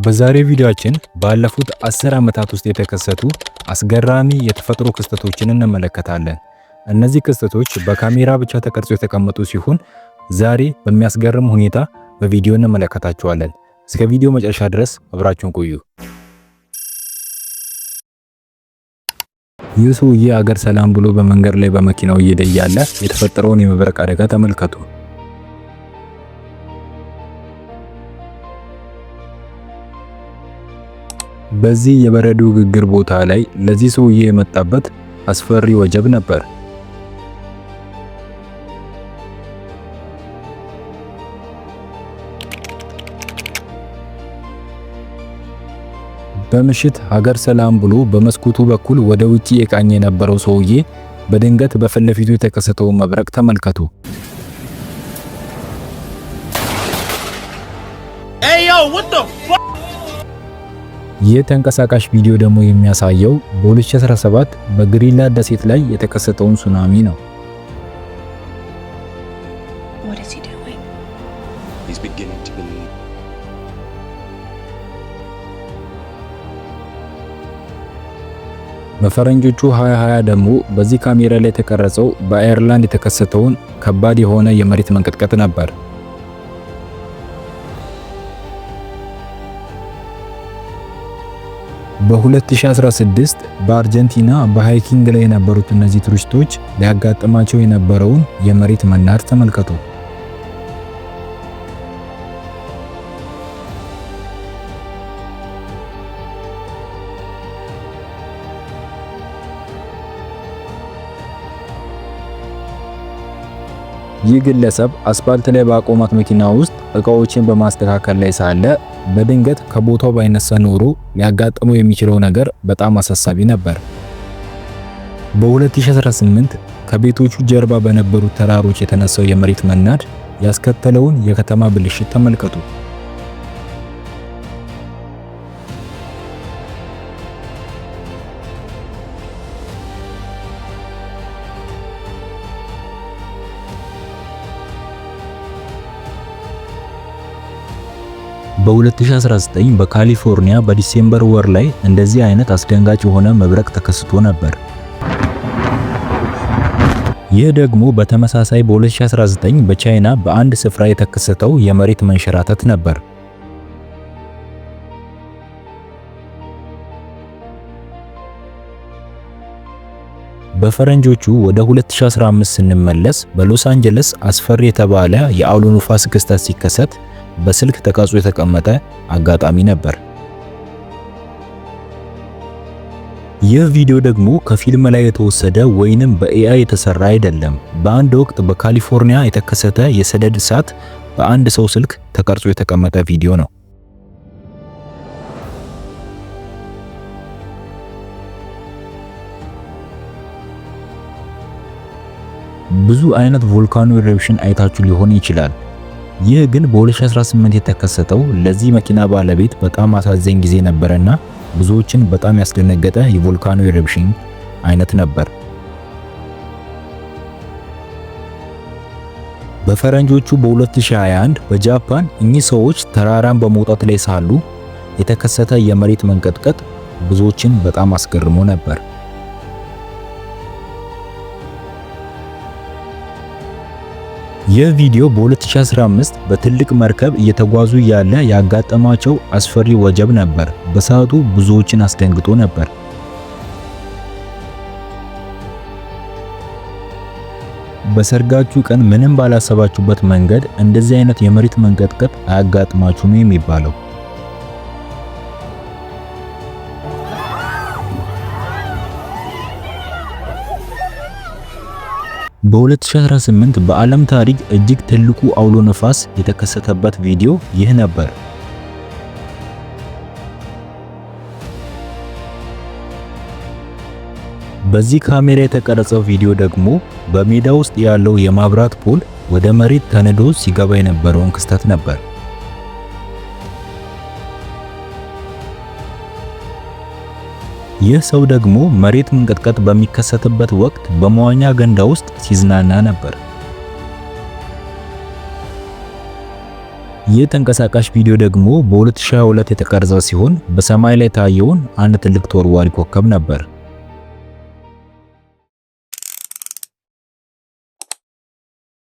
በዛሬው ቪዲዮአችን ባለፉት 10 ዓመታት ውስጥ የተከሰቱ አስገራሚ የተፈጥሮ ክስተቶችን እንመለከታለን። እነዚህ ክስተቶች በካሜራ ብቻ ተቀርጾ የተቀመጡ ሲሆን ዛሬ በሚያስገርም ሁኔታ በቪዲዮ እንመለከታቸዋለን። እስከ ቪዲዮ መጨረሻ ድረስ አብራችሁን ቆዩ። ይህ ሰውዬ አገር ሰላም ብሎ በመንገድ ላይ በመኪናው እየሄደ እያለ የተፈጠረውን የመብረቅ አደጋ ተመልከቱ። በዚህ የበረዶ ግግር ቦታ ላይ ለዚህ ሰውዬ የመጣበት አስፈሪ ወጀብ ነበር። በምሽት ሀገር ሰላም ብሎ በመስኮቱ በኩል ወደ ውጪ የቃኘ የነበረው ሰውዬ በድንገት በፊት ለፊቱ የተከሰተውን መብረቅ ተመልከቱ። Hey yo, what the fuck? ይህ ተንቀሳቃሽ ቪዲዮ ደግሞ የሚያሳየው በ2017 በግሪንላንድ ደሴት ላይ የተከሰተውን ሱናሚ ነው። What is he doing? He's beginning to believe. በፈረንጆቹ 2020 ደግሞ በዚህ ካሜራ ላይ የተቀረጸው በአየርላንድ የተከሰተውን ከባድ የሆነ የመሬት መንቀጥቀጥ ነበር። በ2016 በአርጀንቲና በ hiking ላይ የነበሩት እነዚህ ቱሪስቶች ሊያጋጥማቸው የነበረውን የመሬት መናድ ተመልከቱ። ይህ ግለሰብ አስፓልት ላይ ባቆማት መኪና ውስጥ እቃዎችን በማስተካከል ላይ ሳለ በድንገት ከቦታው ባይነሳ ኖሮ ሊያጋጥመው የሚችለው ነገር በጣም አሳሳቢ ነበር። በ2018 ከቤቶቹ ጀርባ በነበሩት ተራሮች የተነሳው የመሬት መናድ ያስከተለውን የከተማ ብልሽት ተመልከቱ። በ2019 በካሊፎርኒያ በ December ወር ላይ እንደዚህ አይነት አስደንጋጭ የሆነ መብረቅ ተከስቶ ነበር። ይህ ደግሞ በተመሳሳይ በ2019 በቻይና በአንድ ስፍራ የተከሰተው የመሬት መንሸራተት ነበር። በፈረንጆቹ ወደ 2015 ስንመለስ በሎስ አንጀለስ አስፈሪ የተባለ የአውሎ ንፋስ ክስተት ሲከሰት በስልክ ተቀርጾ የተቀመጠ አጋጣሚ ነበር። ይህ ቪዲዮ ደግሞ ከፊልም ላይ የተወሰደ ወይንም በ AI የተሰራ አይደለም። በአንድ ወቅት በካሊፎርኒያ የተከሰተ የሰደድ እሳት በአንድ ሰው ስልክ ተቀርጾ የተቀመጠ ቪዲዮ ነው። ብዙ አይነት volcano eruption አይታችሁ ሊሆን ይችላል። ይህ ግን በ2018 የተከሰተው ለዚህ መኪና ባለቤት በጣም አሳዛኝ ጊዜ ነበረና ብዙዎችን በጣም ያስደነገጠ የ volcano eruption አይነት ነበር። በፈረንጆቹ በ2021 በጃፓን እኚህ ሰዎች ተራራን በመውጣት ላይ ሳሉ የተከሰተ የመሬት መንቀጥቀጥ ብዙዎችን በጣም አስገርሞ ነበር። ይህ ቪዲዮ በ2015 በትልቅ መርከብ እየተጓዙ ያለ ያጋጠማቸው አስፈሪ ወጀብ ነበር። በሰዓቱ ብዙዎችን አስደንግጦ ነበር። በሰርጋችሁ ቀን ምንም ባላሰባችሁበት መንገድ እንደዚህ አይነት የመሬት መንቀጥቀጥ አያጋጥማችሁ ነው የሚባለው። በ2018 በዓለም ታሪክ እጅግ ትልቁ አውሎ ነፋስ የተከሰተበት ቪዲዮ ይህ ነበር። በዚህ ካሜራ የተቀረጸው ቪዲዮ ደግሞ በሜዳ ውስጥ ያለው የማብራት ፖል ወደ መሬት ተንዶ ሲገባ የነበረውን ክስተት ነበር። ይህ ሰው ደግሞ መሬት መንቀጥቀጥ በሚከሰትበት ወቅት በመዋኛ ገንዳ ውስጥ ሲዝናና ነበር። ይህ ተንቀሳቃሽ ቪዲዮ ደግሞ በ2022 የተቀረጸ ሲሆን በሰማይ ላይ የታየውን አንድ ትልቅ ተወርዋሪ ኮከብ ነበር።